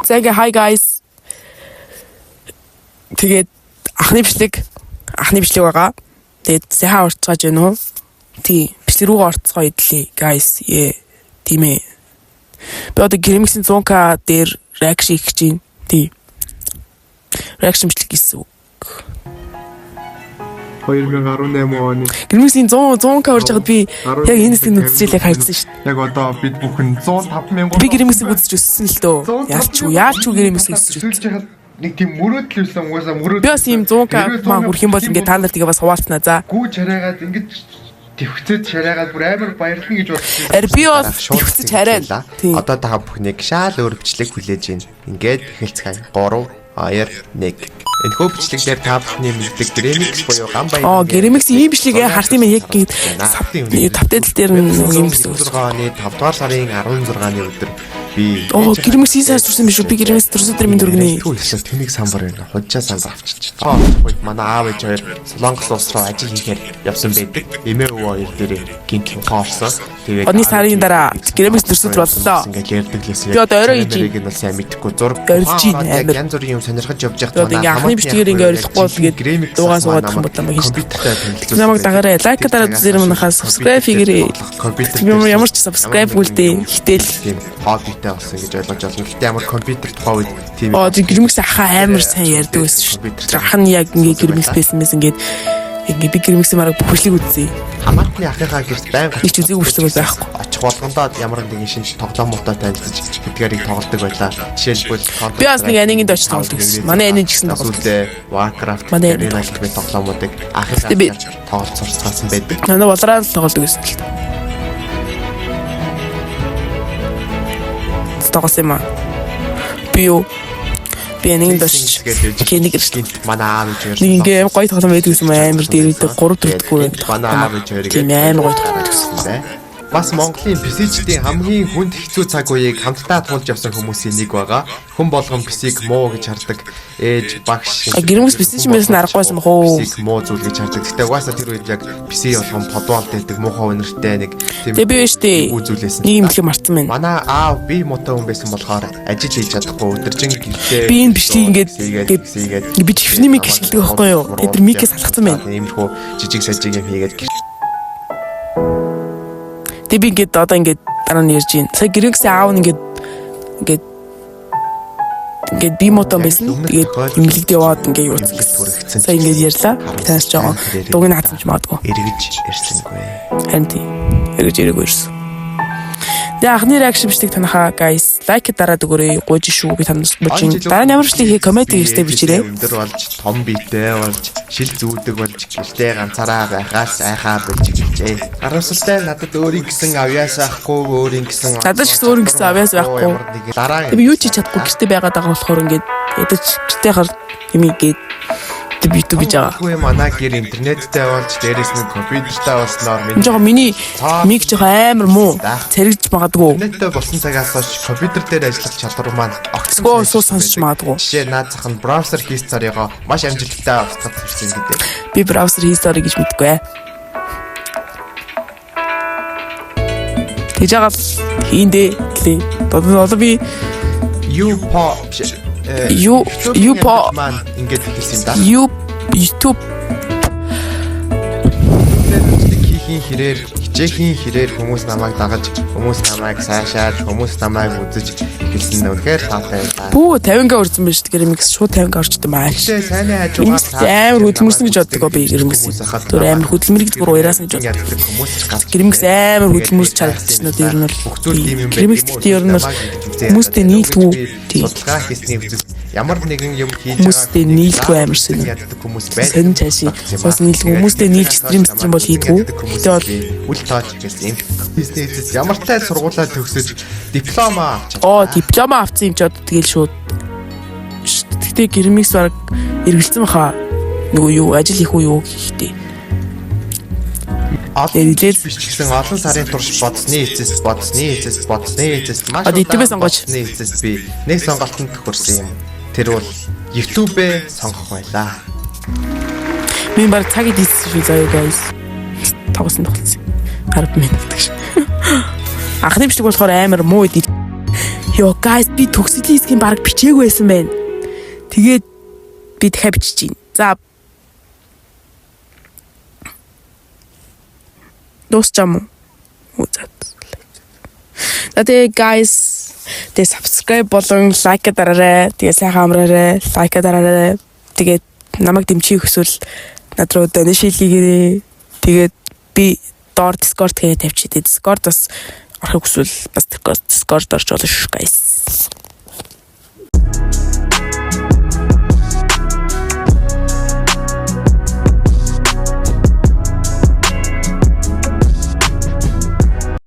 За ингээ hi guys. Тэгээд анхны бичлэг байгаа. Тэгээд сайхан орцгоож байна уу? Тий, бичлэг рүүгээ орцгоо идлээ guys. Yeah. Тийм ээ. Би одоо Гэрэмиксийн 100K дээр reaction хийх гэж байна. Тий. Reaction бичлэг хийсэн үг. 2018 оны Гэрэмиксийн 100 100K орж байхад би яг энэ хэсгийг үзчихэл яг хайцсан шүү дээ. Яг одоо бид бүхэн 105 мянган Би Гэрэмиксийг үзэж өссөн л дөө. Яалчгүй Гэрэмиксийг өсөж үзэж хаад нэг тийм мөрөөдөл байсан, угаасаа мөрөөдөл. Би бас ийм 100K маа хүрэх юм бол ингээд та нар тэгээ бас хуваалцнаа за. Гүү чарайгаад ингэж твхцээд шарайгаад бүр амар баярлна гэж бодсон. Ари би бол твхцэж хараа. Одоо та бүхнийг шал өөр бичлэг хүлээж байна. Ингээд эхэлцгээе. 3 2 1. Энэхүү бичлэг дээр та бүхний мэддэг Грэмикс буюу гам баян. Аа, Грэмикс ийм бичлэг харт юм яг гээд тавтай тал дээр нь юм гэсэн. 6 оны 5 дугаар сарын 16-ны өдөр би Оо, Грэмикс ийм сар төрсэн биш үү? Би Грэмикс төрсөн өдөр минь дүргэнэ. Түр тэмиг самбар байна. Хужаа самбар авчиж. Манай аав ээж хоёр Солонгос улс руу ажил хийхээр явсан байдаг. Эмээ өвөө хоёр дээр гинт ухаан орсон. Тэгээд Оны сарын дараа Грэмикс төрсөн өдөр боллоо. Ингээд ярьдаг лээсэн. Би одоо орой хийж байна. Нь бол сайн мэдэхгүй зураг. Орилж байна амар. Янз бүрийн юм сонирхож явж явах. Одоо ингээ анхны бичлэгээр ингээ орилохгүй бол тэгээд дуугаа суугаад юм бодлоо мөн хийж. Компьютертэй танилцуулсан. Намайг дагаарай. Лайк дараад үзээрэй, манайхаа subscribe хийгээрэй. Компьютер ямар ч subscribe үлдээ. Хитэл тийм хоббитэй болсон гэж ойлгож байна. Гэхдээ ямар компьютер тухайн үед тийм. Аа, тийм Гэрмикс ахаа амар сайн ярьдаг байсан шүү. Ах нь яг ингээ Гэрмикс байсан мэс ингээд ингээ би Гэрмиксийн мараг бүхлийг үзье. Хамаатны ахыхаа гэрт байнга нэг ч үзээгүй бичлэг бол байхгүй. Очих болгондоо ямар нэгэн шинэ тоглоомуудаа танилцаж тэдгээрийг тоглодог байлаа. Жишээлбэл би бас нэг анигийн очиж тоглодог гэсэн. Манай анийн ч гэсэн тоглодог. Warcraft, Манай Arena гэх тоглоомуудыг ахыхаа тоглож сурцгаасан байдаг. Манай болроо л тоглодог гэсэн л. Тоглосон юм аа. Би юу? Би нэг доош Кеник ирсэн. Манай аав ээж хоёр. Нэг ингээ амар гоё тоглоом байдаг гэсэн амар дээр үедээ 3 4-р Манай аав ээж хоёр. Тийм амар гоё тоглоом байсан. Бас Монголын PC-чдийн хамгийн хүнд хэцүү цаг үеийг хамтдаа туулж явсан хүмүүсийн нэг байгаа. Хүн болгон PC-г муу гэж хардаг. Ээж, багш. Гэрмэс PC ч юмээс аргагүйсэн бах уу? PC-г муу зүйл гэж хардаг. Гэтэ угаасаа тэр үед яг PC болгон подвалд байдаг муухай үнэртэй нэг тийм. Тэгээ би биш үү? Үзүүлээсэн. Нэг юм хэлэх мартсан байна. Манай аав би муутай хүн байсан болохоор ажил хийж чадахгүй өдөржин гэртээ. Би энэ бичлэгийг ингээд би чившний мик ашигладаг байхгүй юу? Тэгээ тэр микээс алгацсан байна. Иймэрхүү жижиг сажиг юм хийгээд. Тэгээ би ингээд одоо ингээд дараа нь ярьж байна. Сая Гэрэгсийн аав нь ингээд би мотон байсан. Тэгээд эмнэлэгт яваад ингээд юуцсан гэсэн. Сая ингээд ярьлаа. Танаас жоохон дуг нь хатсан ч магадгүй. Эргэж ирсэнгүй. Харин тийм. Эргэж ирээгүй ирсэн. Тэгээ анхны reaction бичлэг танахаа guys лайк дараад өгөөрэй. Гуйж шүү би танаас гуйж. Дараа нь ямар бичлэг хий коммент хийхдээ бичээрэй. Өндөр болж, том биетэй болж, шил зүүдэг болж, гэртээ ганцаараа байхаас айхаа болж гэлжээ. Харамсалтай надад өөрийн гэсэн авьяас байхгүй, өөрийн гэсэн надад ч гэсэн өөрийн гэсэн авьяас байхгүй. Би юу ч хийж чадахгүй гэртээ байгаад байгаа болохоор ингээд ядаж гэртээ хар юм ингээд YouTube гэж байгаа. Үгүй, манай гэр интернеттэй болж, дээрэс нь компьютертэй болсноор миний жоохон миний миг жоохон амар муу царигж магадгүй. Интернеттэй болсон цагаас хойш компьютер дээр ажиллах чадвар маань огцгүй суу сонсч магадгүй. Жишээ наад зах нь браузер history-го маш амжилттай авцгах сурсан гэдэг. Би браузер history гэж мэдгүй. Тэгж байгаа л хийндэ гэлээ. Одоо би юу по юу юу по маань ингэж хэлсэн юм да. Юу YouTube хийхийн хэрээр хичээхийн хэрээр хүмүүс намайг дагаж, хүмүүс намайг сайшааж, хүмүүс намайг үзэж эхэлсэн нь үнэхээр таатай байлаа. Бүү 50к үрсэн байж тэр Remix шууд 50к орчд юм аа. Тэгтээ сайнны хажуугаар амар хөдөлмөрсөн гэж боддог би Remix. Түр амар хөдөлмөрийг зүгээр уяраасан гэж боддог. Хүмүүс ч гац. Remix амар хөдөлмөрч чадчихсан нь ер нь бол бүх зүйл тийм юм байна. Remix гэдэг ер нь бол хүмүүстэй нийлдэггүй. Судалгаа хийсний үзэл ямар нэгэн юм хийж хүмүүстэй нийлдэггүй амар сонь. Хүмүүс байна. Сонин цаашаа бас нийлдэггүй хүмүүстэй нийлж стрим бол хийдэггүй. Гэтэ бол үл тоож гэсэн юм. Бизнес ямар тай сургуулаа төгсөж диплома авч. Оо, диплома авсан юм чи одоо тэгэл шууд. Гэтэ Гэрмикс баг эргэлцсэн баха. Нөгөө юу ажил хийх үү юу хийхдээ. Олон биш ч гэсэн олон сарын турш бодсны эцэст маш Одоо YouTube-ээ сонгооч. бодсны эцэст би нэг сонголтод тохирсон юм. Тэр бол YouTube-ээ сонгох байлаа. Би баг цаг идсэн шүү заяа guys. Тоглосон тоглосон. 10 минут гэж. Анхны бичлэг болохоор амар муу эдит. Йоо, guys, би төгсгөлийн хэсгийн баг бичээгүй байсан байна. Тэгээд би дахиад бичиж байна. За, дуусчаа мó? Оо, за. За, тэгээ guys, тэгээ subscribe болон like дараарай. Тэгээ сайхан амраарай. Like дараарай. Тэгээд намайг дэмжихийг хүсвэл над руу donation хийгээрэй. Тэгээд би доор Discord тэгээ тавьчих. Тэгээ Discord бас орохыг хүсвэл бас Discord орж болно шүү, guys.